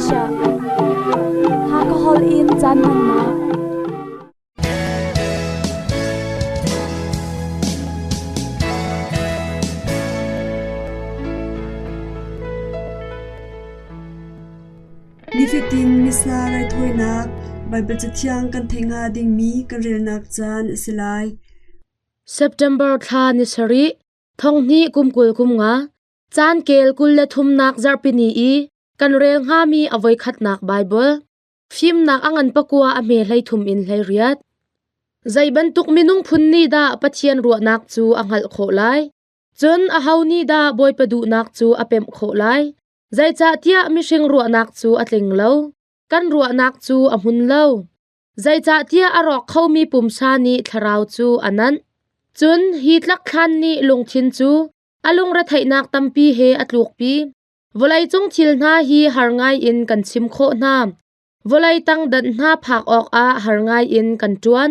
Asia. Hakha holh in caan hmannak. Nifatin Missa raithawinak Baibal Cathiang kan theih hnga dingmi kan relnak caan a si lai. September thla ni sarih, thonghnih kum 20 kum nga, caan kel 23nak zarhpini i kan rel hngami a voikhatnak Baibal. Fimnak a ngan pakua a hme 13 in 18. Zei bantuk minung phun nih dah Pathian ruahnak cu a hngalh khawh lai? Cun aho nih dah Bawipa duhnak cu a pemh khawh lai? Zeicahtiah mihring ruahnak cu a tling lo, kan ruahnak cu a hmun lo. Zeicahtiah a rawk khomi pumsa nih thlarau cu a nanh. Cun hi tlakthlan nih lungthin cu a lungretheihnak tampi he a tlukpi. Vawleicung thil hna hi har ngaiin kan chim khawh hna. Vawlei tangdanh hna phak awkah har ngaiin kan ṭuan.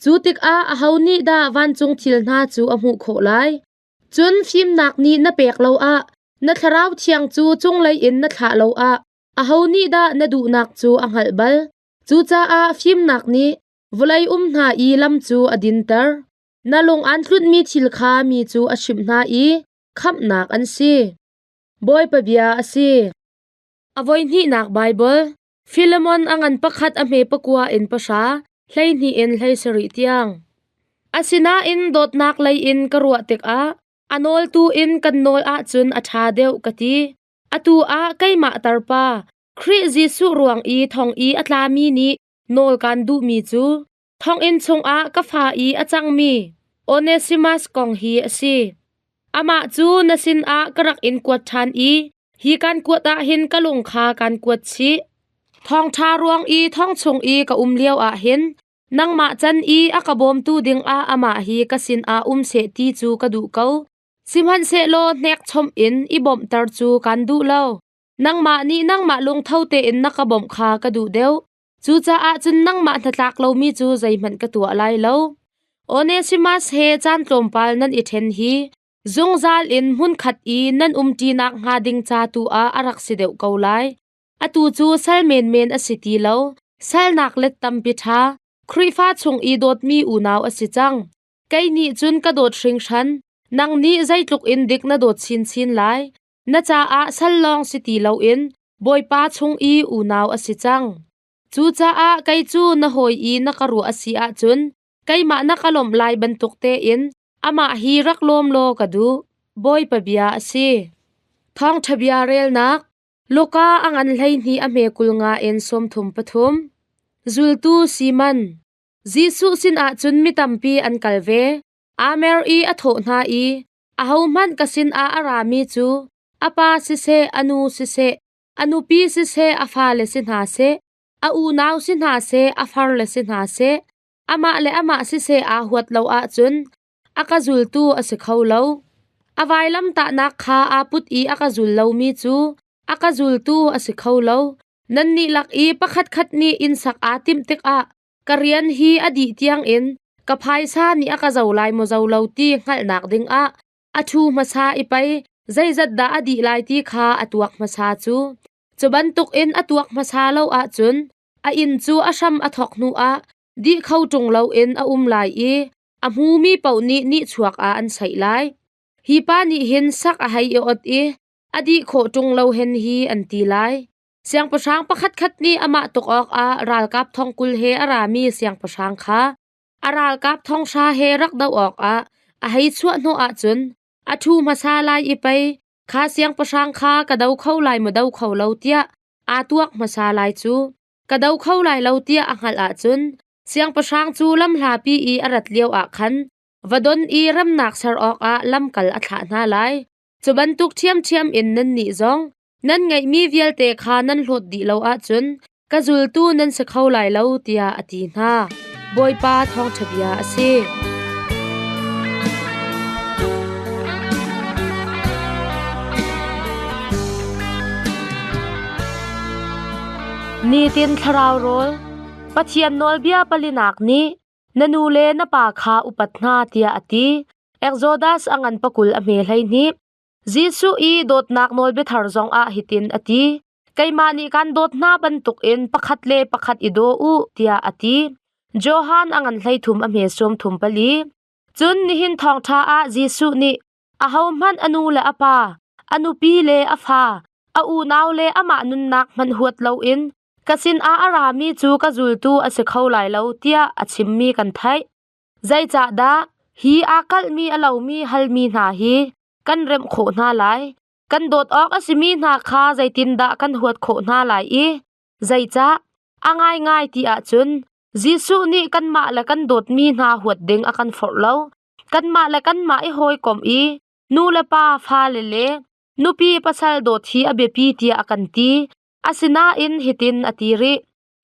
Cu tikah aho nih dah vancung thil hna cu a hmuh khawh lai? Cun fimnak nih na pek lo ah, na thlarau thiang cu cunglei in na thlah lo ah, aho nih dah na duhnak cu a hngalh bal? Cucaah fimnak nih vawlei um hna i lam cu a dinter. Na lung aan tlunhmi thil kha mi cu a chimh hna i khamhnak an si. Bawipa bia a si. A voihnihnak Baibal, Filemon a ngan pakhat a hme pakua in pahra, 12 in 17 tiang. Asinain dawtnak lei in ka ruah tikah a nawltu in kan nawl ahcun a ṭha deuh ka ti. Atu ah keimah tarpa, Khrih Jesuh ruang i thong i a tlami nih nawl kaan duhmi cu thonginn chungah ka fa i a cangmi Onesimas kong hi a si. Amah cu na sinah ka rak in kuat ṭhan i hi kan kuat ah hin ka lung kha kan kuat chih. Thawngṭha ruang i thong chung i ka um lio ah hin nangmah can i a ka bawmtu dingah amah hi ka sinah um seh ti cu ka duh ko. Sihmanhsehlaw hnekchom in i bawmhter cu kan duh lo. Nangmah nih nangmah lungtho tein na ka bawmh kha ka duh deuh. Cucaah cun nangmah hnatlak lomi cu zeihmanh ka tuah lai lo. Onesimas he caan tlawmpal nan i ṭhen hi zungzal in hmunkhat i nan umṭinak hnga ding ca tu ah a rak si deuh ko lai. Atu cu sal menmen a si ti lo, salnak let tampi ṭha, Khrihfa chung i dawtmi unau a si cang. Kei nih cun ka dawt hringhran, nang nih zeitluk in dik na dawt chinchin lai. Na caah sal lawng si ti loin Bawipa chung i unau a si cang. Cucaah kei cu na hawi i na ka ruah a si ahcun keimah na ka lawmh lai bantuk tein amah hi rak lawm law ka duh. Bawipa bia a si. Thawngṭha bia relnak Luka a ngan 12 a hme 50 in 33. Zultu Simon Jesuh sinah cun mi tampi an kal ve. Amer i a thawh hna i, Ahohmanh ka sinah a rami cu a pa siseh, a nu siseh, a nupi siseh, a fale si hna seh, a unau si hna seh, a farle si hna seh, amah le amah siseh aa huat lo ahcun a ka zultu a si kho lo. A vailamtahnak kha aa put i a ka zul lomi cu a ka zultu a si kho lo. Nannih lak i pakhatkhat nih inn sak aa timh tikah ka rian hi a dih tiangin ka phaisa nih a ka zo lai maw zo lo ti hngalhnak dingah a ṭhu hmasa i pei zeizat dah a dih lai ti kha a tuak hmasa cu. Cu bantukin a tuak hmasa lo ahcun a inn cu a hram a thawk hnuah dih kho ṭung loin a um lai i a hmumi paoh nih nihchuak ah an saih lai. Hi pa nih hin sak a hei i ot i a dih khawh ṭung lo hen hi an ti lai. Siangpahrang pakhatkhat nih amah tuk awkah ralkap thong 20 he a rami siangpahrang kha a ralkap thong hra he rak doh awkah a hei chuah hnawh ahcun a ṭhu hmasa lai i pei kha siangpahrang kha ka do kho lai maw do kho lo tiah aa tuak hmasa lai cu. Ka do kho lai lo tiah a hngalh ahcun siangpahrang cu lamhlapi i a rat lio ah khan va don i remnak ser awkah lamkal a thlah hna lai. Cu bantuk ṭhiamṭhiam in nannih zong nan ngeihmi vialte kha nan hlawt dih lo ahcun ka zultu nan si kho lai lo tiah a ti hna. Bawipa thawngṭha bia a si. Nitin thlarau rawl Pathian nawlbia palinak nih na nu le na pa kha upat hna tiah a ti. Exodus a ngan pakul a hme 12. Jesuh i dawtnak nawlbia thar zongah hitin a ti. Keimah nih kan dawt hna bantukin pakhat le pakhat i daw u, tiah a ti. Johan a ngan 13 a hme 34. Cun nihin thawngṭha ah Jesuh nih ahohmanh a nu le a pa, a nupi le a fa, a unau le amah nunnak hmanh huat loin ka sinah a rami cu ka zultu a si kho lai lo tiah a chimmi kan theih. Zeicahdah hi aa kalhmi a lomi halmi hna hi kan remh khawh hna lai? Kan dawt awk a simi hna kha zeitindah kan huat khawh hna lai i zeicah? A ngaingai ti ahcun Jesuh nih kanmah le kan dawtmi hna huat ding a kan forh lo. Kanmah le kanmah i hawikom i nu le pa, fale le nupi pasal dawt hi a biapi tiah a kan ti. Asinain hitin a ti rih.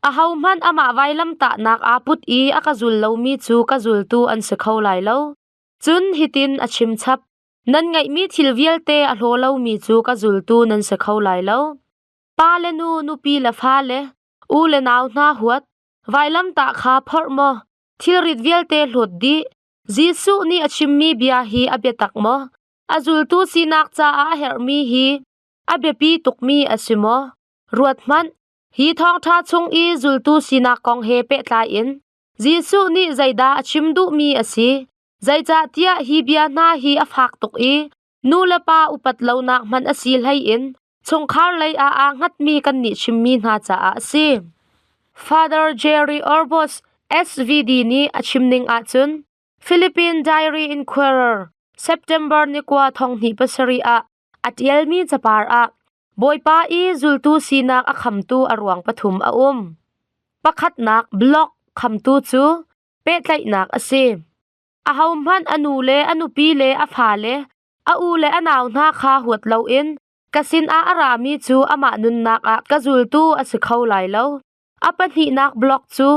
Ahohmanh amah vailamtahnak aa put i a ka zul lomi cu ka zultu an si kho lai lo. Cun hitin a chim chap. Nan ngeihmi thil vialte a hlaw lomi cu ka zultu nan si kho lai lo. Pa le nu, nupi le fale, u le nau hna huat, vailamtah kha phorh maw, thilrit vialte hlawt dih. Jesuh nih a chimmi bia hi a biatak maw? A zultu sinak caah a herhmi hi a biapi tukmi a si maw? Ruat hmanh. Hi thawngṭha chung i zultu sinak kong he pehtlai in Jesuh nih zeidah a chim duhmi a si? Zeicahtiah hi bia hna hi a fak tuk i nu le pa upat lonak hmanh a si hlei in chungkhar lei ah aa hngatmi kannih chimmi hna caah a si. Father Jerry Orbos SVD nih a chim ning ahcun Philippine Diary Inquirer September ni kua thong hnih pasarih ah a ṭialmi capar ah Bawipa i zultu sinak a khamtu a ruang pathum a um. Pakhatnak blog khamtu cu pehtlaihnak a si. Ahohmanh a nu le a nupi le a fale, a u le a nau hna kha huat loin ka sinah a rami cu amah nunnak ah ka zultu a si kho lai lo. A pahnihnak blog cu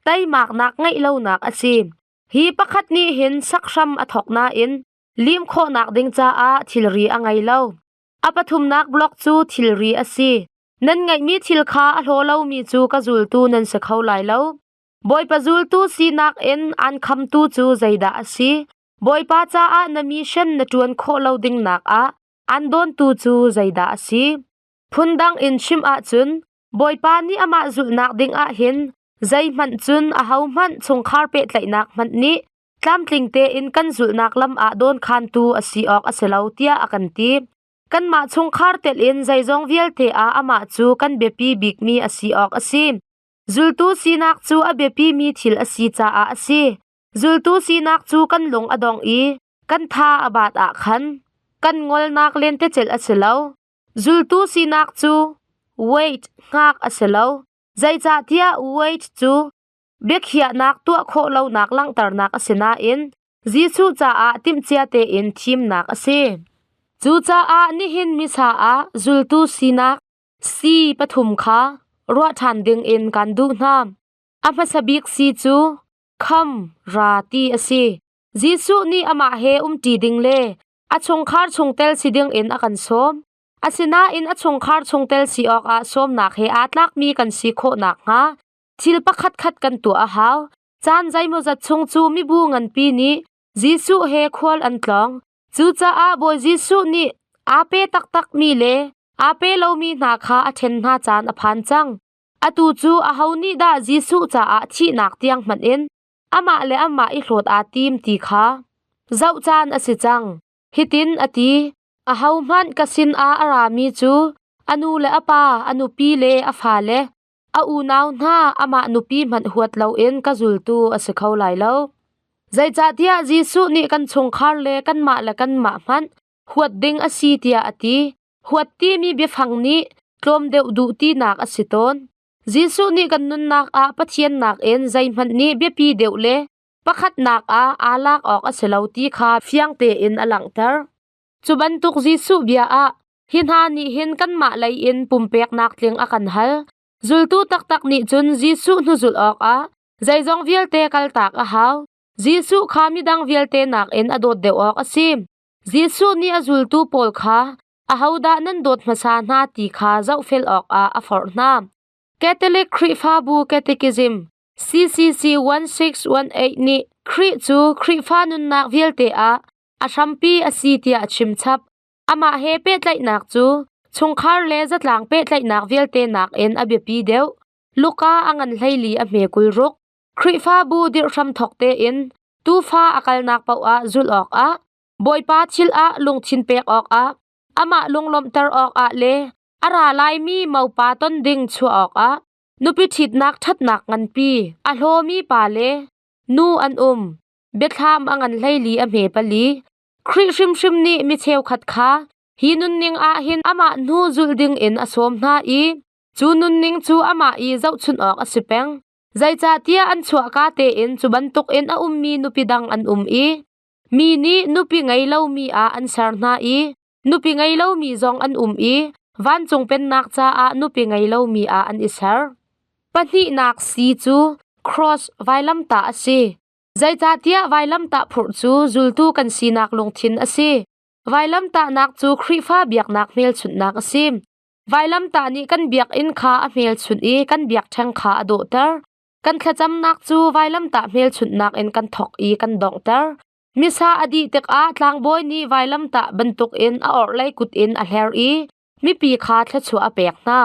teimaknak ngeih lonak a si. Hi pakhat nih hin sakhram a thawk nain lim khawhnak ding caah thilri a ngei lo. A pathumnak blog cu thilri a si. Nan ngeihmi thil kha a hlaw lomi cu ka zultu nan si kho lai lo. Bawipa zultu sinak in aan khamtu cu zeidah a si? Bawipa caah na mission na ṭuan khawh lo ding nak ah aan dawntu cu zeidah a si? Phundang in chim ahcun Bawipa nih amah zulhnak ding ah hin zeihmanh cun ahohmanh chungkhar pehtlaihnak hmanh nih tlamtling tein kan zulhnak lam ah dawnkhantu a si awk a si lo tiah a kan ti. Kanmah chungkhar telh in zeizong vialte ah amah cu kan biapi bikmi a si awk a si. Zultu sinak cu a biapimi thil a si caah a si. Zultu sinak cu kan lung a dong i kan tha a baat ah khan kan ngolnak lentecelh a si lo. Zultu sinak cu wait hngak a si lo. Zeicahtiah wait cu biakhiahnak tuah khawh lonak langhternak a si nain Jesuh caah timhcia tein thimnak a si. Cucaah nihin misa ah zultu sinak Si pathum kha ruah ṭhan dingin kan duh hna. A hmasa bik si cu kham ra ti a si. Jesuh nih amah he umṭi ding le a chungkhar chungtel si dingin a kan sawm. Asinain a chungkhar chungtel si awkah sawmnak he aa tlakmi kan si khawh nakhnga thil pakhatkhat kan tuah a hau. Caan zeimawzat chung cu mibu nganpi nih Jesuh he khual an tlawng. Cucaah Bawi Jesuh nih aa pe taktakmi le aa pe lomi hna kha a ṭhen hna caan a phan cang. Atu cu aho nih dah Jesuh caah thihnak tiang hmanh in amah le amah i hlawt aa tim ti kha zoh caan a si cang. Hitin a ti, Ahohmanh ka sinah a rami cu a nu le a pa, a nupi le a fale, a unau hna amah nupi hmanh huat loin ka zultu a si kho lai lo. Zeicahtiah Jesuh nih kan chungkhar le kanmah le kanmah hmanh huat ding a si tiah a ti. Huat timi biafang nih tlawm deuh duh tinak a si tawn. Jesuh nih kan nunnak ah Pathian nakin zeihmanh nih biapi deuh le pakhatnak ah aa lak awk a si lo ti kha fiang tein a langhter. Cu bantuk Jesuh bia ah hi hna nih hin kanmah lei in pumpeknak tling a kan hal. Zultu taktak nih cun Jesuh hnuzulh awkah zeizong vialte kaltak a hau. Jesuh kha midang vialte nakin a dawt deuh awk a si. Jesuh nih a zultu pawl kha ahodah nan dawt hmasa hna ti kha zohfel awkah a forh hna. Catholic Khrihfabu Catechism CCC 1618 nih Khrih cu Khrihfa nunnak vialte ah a hrampi a si tiah a chimchap. Amah he pehtlaihnak cu Chungkhar le zatlang pehtlaihnak vialte nakin a biapi deuh. Luka a ngan 14 a hme 26. Khrihfabu dirh hramthawk tein tuufa a kalnak paoh ah zulh awkah, Bawipa thil ah lungthin pek awkah, amah lunglawmhter awkah le a ra laimi mopa ton ding chuah awkah nupi ṭhitnak ṭhatnak nganpi a hlawmi pa le nu an um. Biathlam a ngan 14 a hme pali. Khrih hrimhrim nih mi cheukhat kha hi nunning ah hin amah hnu zulh ding in a sawm hna i cu nunning cu amah i zohchunh awk a si peng. Zeicahtiah an chuahka tein cu bantukin a ummi nupi dang an um i mi nih nupi ngei lomi ah an ser hna i nupi ngei lomi zong an um i vancung pennak caah nupi ngei lomi ah an i ser. Pahnihnak si cu cross vailamtah a si. Zeicahtiah vailamtah phurh cu zultu kan sinak lungthin a si. Vailamtahnak cu Khrihfa biaknak hmelchunhnak a si. Vailamtah nih kan biakinn kha a hmelchunh i kan biakṭheng kha a dawhter. Kan thlacamnak cu vailamtah hmelchunhnak in kan thawk i kan donghter. Missa a dih tikah tlangbawi nih vailamtah bantukin a orhlei kut in a hler i mipi kha thluachuah a pek hna.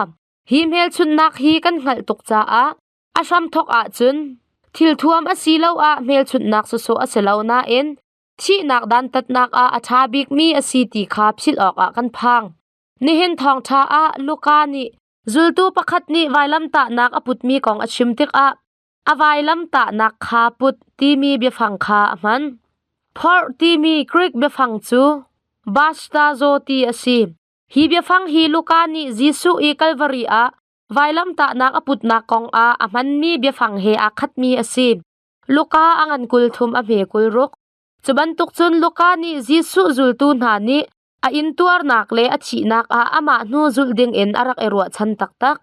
Hi hmelchunhnak hi kan hngalh tuk caah a hramthawk ahcun thilthuam asiloah hmelchunhnak sawsawh a si lo nain thihnak dantatnak ah a ṭha bikmi a si ti kha philh awkah kan phang. Nihin thawngṭha ah Luka nih zultu pakhat nih vailamtahnak a putmi kong a chim tikah a vailamtahnak kha put timi biafang kha a hman. Phorh timi Greek biafang cu bastazo ti a si. Hi biafang hi Luka nih Jesuh i Kalvari ah vailamtahnak a putnak kong ah a hmanmi biafang he aa khatmi a si. Luka a ngan 30 a hme 60. Cu bantuk cun Luka nih Jesuh zultu hna nih a intuarnak le a thihnak ah amah hnu zulh dingin a rak i ruahchan taktak.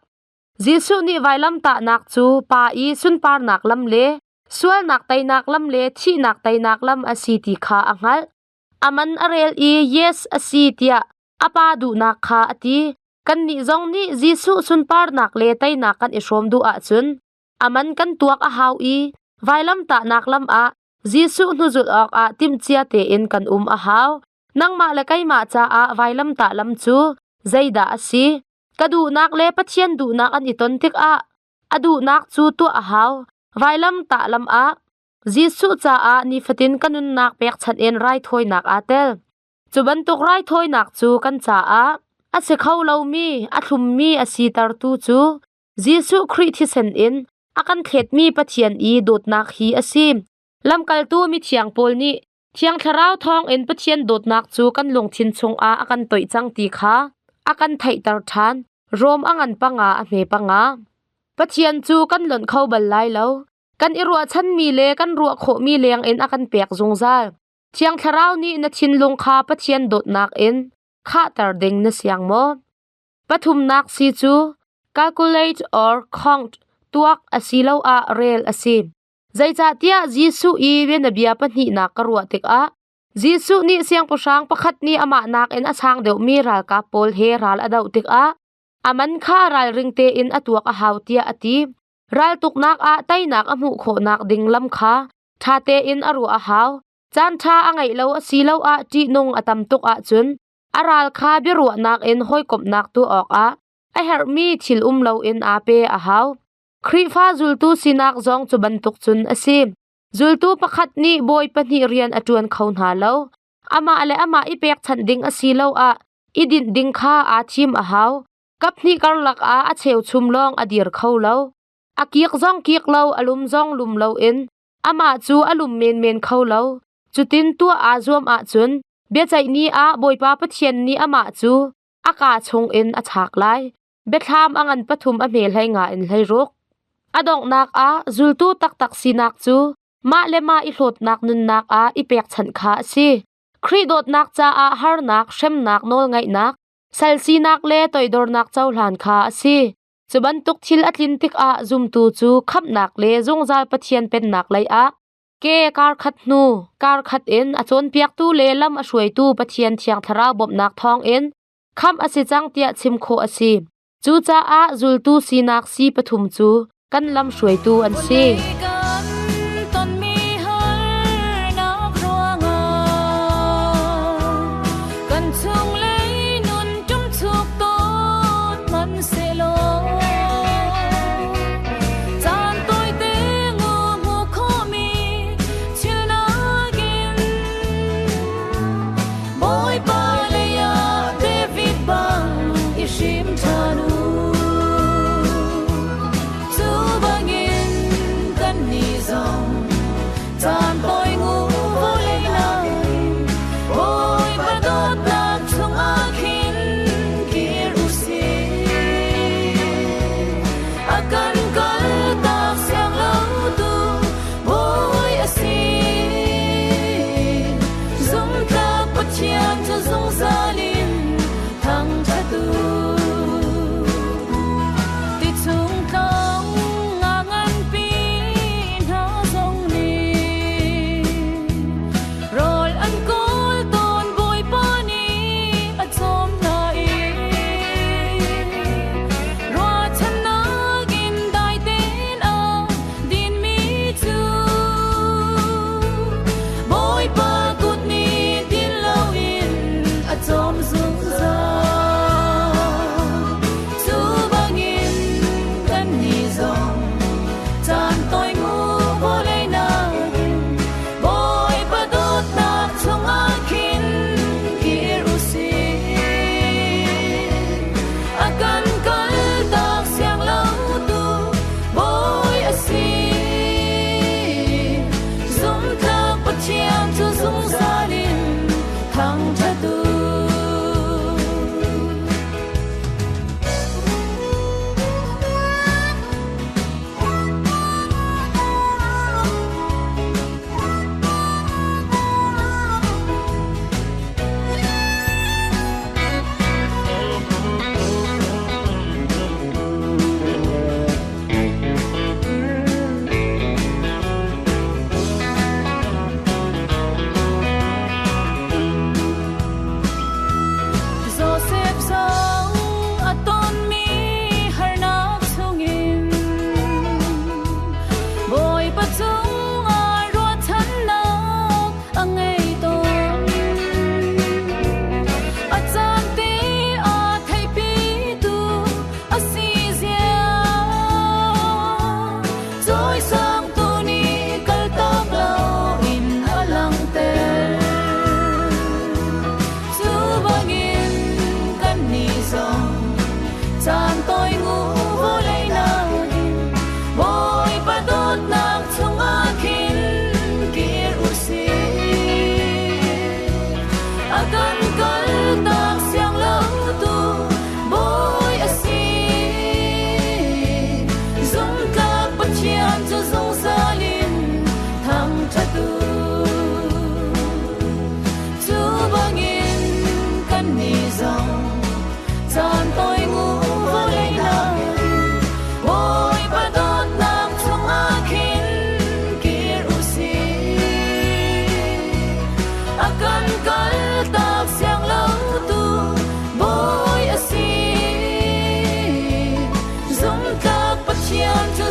Jesuh nih vailamtahnak cu Pa i sunparnak lam le sualnak teinak lam le thihnak teinak lam a si ti kha a hngalh. A man a rel i yes a si tiah a Pa duhnak kha a ti. Kannih zong nih Jesuh sunparnak le teinak kan i hrawm duh ahcun a man kan tuak a hau i vailamtahnak lam ah Jesuh hnuzulh awkah timhcia tein kan um a hau. Nangmah le keimah caah vailamtah lam cu zeidah a si? Ka duhnak le Pathian duhnak an i ton tikah a duhnak cu tuah a hau. Vailamtah lam ah Jesuh caah nifatin ka nunnak pekchanh in raithawinak aa tel. Cu bantuk raithawinak cu kan caah a si kho lomi, a thlummi a sitertu cu Jesuh Khrih thisen in a kan thletmi Pathian i dawtnak hi a si. Lamkaltu mithiang Paul nih Thiang Thlarau thawngin Pathian dawtnak cu kan lungthin chungah a kan toih cang ti kha a kan theihter ṭhan. Rom a ngan panga a hme panga. Pathian cu kan lonh kho bal lai lo. Kan i ruahchanmi le kan ruah khawhmi lengin a kan pek zungzal. Thiang Thlarau nih na thinlung kha Pathian dawtnak in khahter ding na siang maw? Pathumnak si cu calculate or count tuak asiloah rel a si. Zeicahtiah Jesuh i bianabia pahnihnak ka ruah tikah Jesuh nih siangpahrang pakhat nih amah nakin a sang deuhmi ralkap pawl he ral a doh tikah a man kha ralring tein a tuak a hau tiah a ti. Raltuknak ah teinak a hmuh khawhnak ding lam kha ṭha tein a ruah a hau. Caanṭha a ngeih lo asiloah ṭihnung a tam tuk ahcun a ral kha biaruahnak in hawikomhnak tuah awkah a herhmi thil um loin aa pe a hau. Khrihfa zultu sinak zong cu bantuk cun a si. Zultu pakhat nih bawi pahnih rian a ṭuan kho hna lo. Amah le amah i pekchanh ding asiloah i dinh ding kha aa thim a hau. Kaphnih karlak ah a cheuchum lawng a dir kho lo. A kik zong kik lo, a lum zong lum loin amah cu a lum menmen kho lo. Cutin tuah aa zuam ahcun biaceih ni ah Bawipa Pathian nih amah cu a kaa chungin a chak lai. Biathlam a ngan pathum a hme 15 in 16. A donghnak ah zultu taktak sinak cu mah le mah i hlawtnak nunnak ah i pekchanh kha a si. Khrih dawtnak caah harnak, hremnak, nawlngaihnak, sal sinak le toidornak cohlan kha a si. Cu bantuk thil a tlin tikah zumtu cu khamhnak le zungzal Pathian pennak lei ah ke karkhat hnu karkhat in a cawnpiaktu le lam a hruaitu Pathian Thiang Thlarau bawmhnak thawngin khamh a si cang tiah chim khawh a si. Cucaah zultu sinak si pathum cu kan lam hruaitu an si. Kan chung lei nun tum chuk to.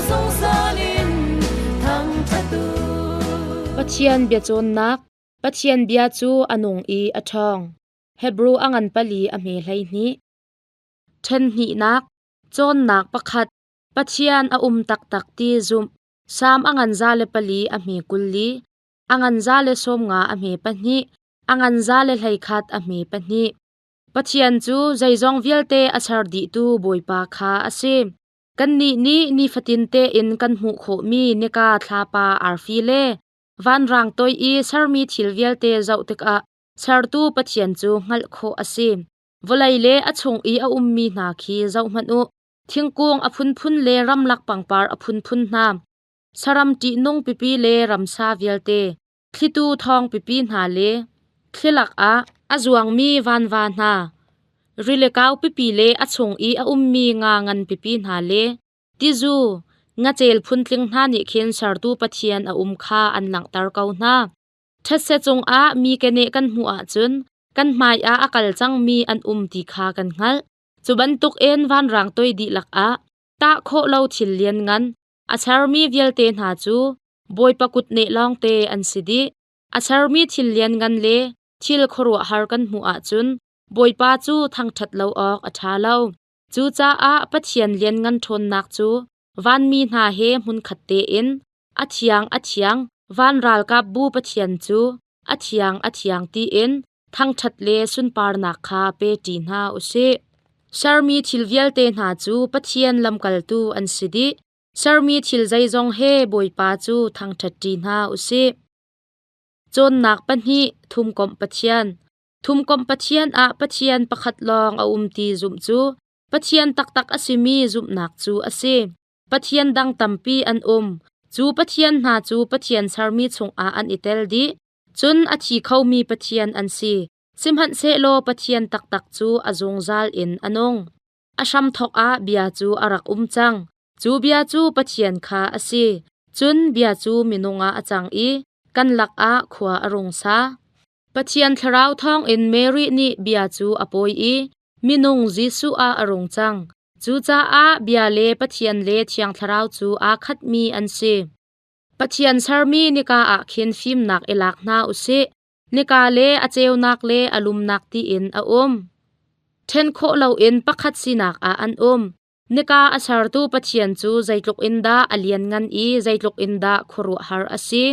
zungzal in thangṭhat u. Pathian biacawnnak Pathian bia cu a nung i a ṭhawng. Hebru a ngan pali a hme 12. Ṭhen hnihnak Cawnnak pakhat Pathian a um taktak ti zumh. Salm a ngan 104 a hme 20, a ngan 150 a hme pahnih, a ngan 111 a hme pahnih. Pathian cu zeizong vialte a ser dihtu Bawipa kha a si. Kannih nih nifatin tein kan hmuh khawhmi nika, thlapa, arfi le vanrang toi i sermi thil vialte zoh tikah sertu Pathian cu hngalh khawh a si. Vawlei le a chung i a ummi hna khi zohhmanh u. Thingkung a phunphun le ramlak pangpar a phunphun hna, saram ṭihnung pipi le ramsa vialte, thlitu thawng pipi hna le thlilak ah a zuangmi vanva hna, rili kau pipi le a chung i a ummi nga ngan pipi hna le tizu, ngacel phuntling hna nih khin sertu Pathian a um kha an langhter ko hna. Thetse cungah mi keneh kan hmuh ahcun kan hmaiah a kal cangmi an um ti kha kan hngalh. Cu bantukin vanrang toi dihlak ah tah khawh lo thil lianngan a sermi vialte hna cu Bawipa kutneh lawngte an si dih. A sermi thil lianngan le thil khuaruahhar kan hmuh ahcun Bawipa cu thangṭhat lo awk a ṭha lo. Cucaah Pathian lianngan ṭhawnnak cu vanmi hna he hmunkhat tein a thiang a thiang van ralkapbu Pathian cu a thiang a thiang tiin thangṭhat le sunparnak kha pe ṭi hna u sih. Sermi thil vialte hna cu Pathian lamkaltu an si dih. Sermi thil zeizong he Bawipa cu thangṭhat ṭi hna u sih. Cawnnak pahnih Thumkomh Pathian Thumkomh Pathian ah Pathian pakhat lawng a um ti zumh cu Pathian taktak a simi zumhnak cu a si. Pathian dang tampi an um. Cu Pathian hna cu Pathian sermi chungah an i tel dih. Cun a thi khomi Pathian an si. Sihmanhsehlaw Pathian taktak cu a zungzal in a nung. A hramthawk ah bia cu a rak um cang. Cu bia cu Pathian kha a si. Cun bia cu minung ah a cang i kan lakah khua a rung sa. Pathian Thlarau thawngin Mary nih bia cu a pawi i minung Jesuh ah a rung cang. Cucaah bia le Pathian le Thiang Thlarau cu aa khatmi an si. Pathian sermi nika ah khin fimnak i lak hna u sih. Nika le a ceunak le a lumnak tiin a um. Ṭhen khawh loin pakhat sinak ah an um. Nika a sertu Pathian cu zeitluk in dah a lianngan i zeitluk in dah khuaruahhar a si.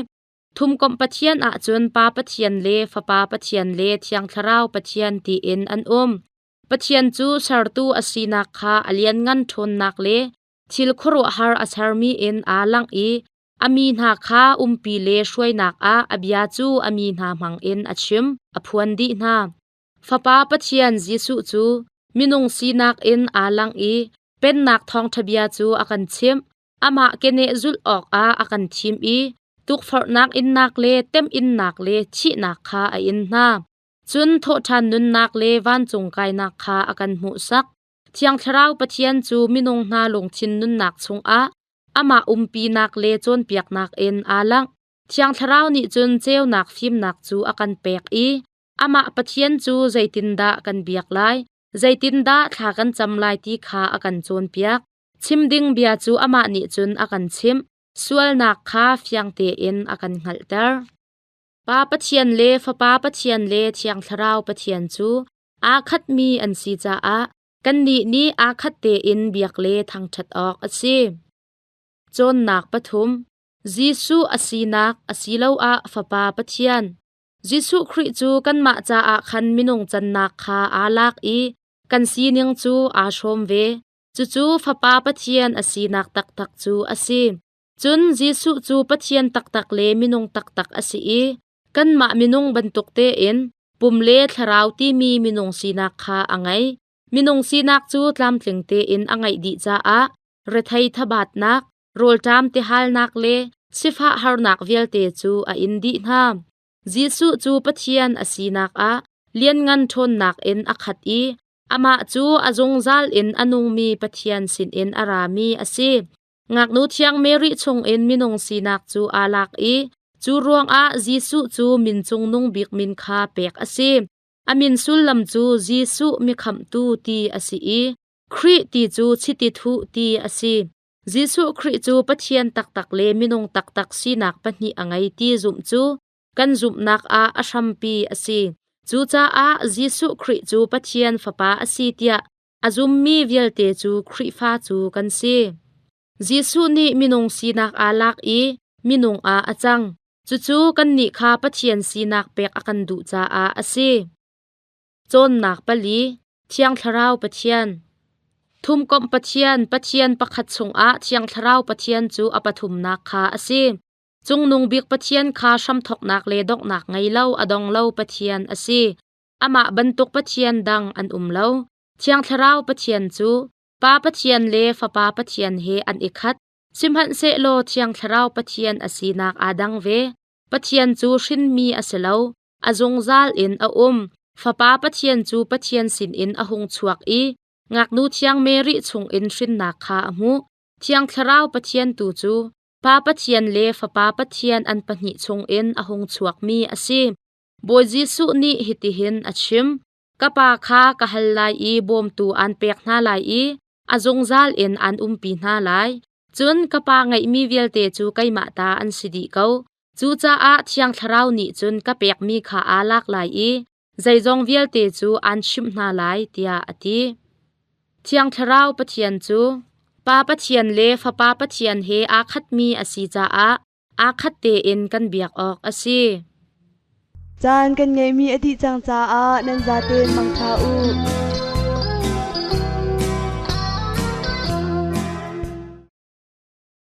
Thumkomh Pathian ahcun Pa Pathian le Fapa Pathian le Thiang Thlarau Pathian tiin an um. Pathian cu sertu a sinak kha a lianngan ṭhawnnak le thil khuaruahhar a sermi in aa langh i a mi hna kha umpi le hruainak ah a bia cu a mi hna hmangin a chim, a phuan dih hna. Fapa Pathian Jesuh cu minung sinak in aa langh i Pennak thawngṭha bia cu a kan chimh. Amah keneh zulh awkah a kan thim i tukforhnak innak le temhinnak le thihnak kha a in hna. Cun thawhṭhan nunnak le vancung kainak kha a kan hmuhsak. Thiang Thlarau Pathian cu minung hna lungthin nunnak chungah amah umpinak le cawnpiaknak in aa langh. Thiang Thlarau nih cun ceunak fimnak cu a kan pek i amah Pathian cu zeitindah kan biak lai, zeitindah thla kan cam lai ti kha a kan cawnpiak. Chim ding bia cu amah nih cun a kan chimh, sualnak kha fiang tein a kan hngalhter. Pa Pathian le Fapa Pathian le Thiang Thlarau Pathian cu aa khatmi an si caah kannih nih aa khat tein biak le thangṭhat awk a si. Cawnnak pathum Jesuh a sinak asiloah Fapa Pathian. Jesuh Khrih cu kanmah caah khan minung cannak kha aa lak i kan sining cu aa hrawm ve. Cucu Fapa Pathian a sinak taktak cu a si. Cun Jesuh cu Pathian taktak le minung taktak a si i kanmah minung bantuk tein pum le thlarau timi minung sinak kha a ngei. Minung sinak cu tlamtling tein a ngeih dih caah rethei thabatnak, rawlṭam tihalnak le sifah harnak vialte cu a in dih hna. Jesuh cu Pathian a sinak ah lianngan ṭhawnnak in a khat i amah cu a zungzal in a nungmi Pathian sinin a rami a si. Ngaknu thiang Mary chungin minung sinak cu aa lak i cu ruangah Jesuh cu min cungnung bik min kha pek a si. A min sullam cu Jesuh mi khamhtu ti a si i Khrih ti cu chiti thuh ti a si. Jesuh Khrih cu Pathian taktak le minung taktak sinak pahnih a ngei ti zumh cu kan zumhnak ah a hrampi a si. Cucaah Jesuh Khrih cu Pathian Fapa a si tiah a zummi vialte cu Khrihfa cu kan si. Jesuh nih minung sinak aa lak i minung ah a cang. Cucu kannih kha Pathian sinak pek a kan duh caah a si. Cawnnak pali, Thiang Thlarau Pathian. Thumkomh Pathian, Pathian pakhat chungah Thiang Thlarau Pathian cu a pathumnak kha a si. Cungnung bik Pathian kha hramthawknak le donghnak ngei lo a dong lo Pathian a si. Amah bantuk Pathian dang an um lo. Thiang Thlarau Pathian cu Pa Pathian le Fapa Pathian he an i khat. Sihmanhsehlaw Thiang Thlarau Pathian a sinak aa dang ve. Pathian cu hrinmi a si lo, a zungzal in a um. Fapa Pathian cu Pathian sinin a hung chuak i ngaknu thiang Mary chungin hrinnak kha a hmuh. Thiang Thlarau Pathian tu cu Pa Pathian le Fapa Pathian an pahnih chungin a hung chuakmi a si. Bawi Jesuh nih hitihin a chim, Ka Pa kha ka hal lai i bawmtu aan pek hna lai i a zungzal in aan umpi hna lai. Cun ka Pa ngeihmi vialte cu keimah ta an si dih ko. Cucaah Thiang Thlarau nih cun ka pekmi kha aa lak lai i zeizong vialte cu aan chimh hna lai, tiah a ti. Thiang Thlarau Pathian cu Pa Pathian le Fapa Pathian he aa khatmi a si caah aa khat tein kan biak awk a si. Caan kan ngeihmi a dih cang caah nan zaten mangṭha u.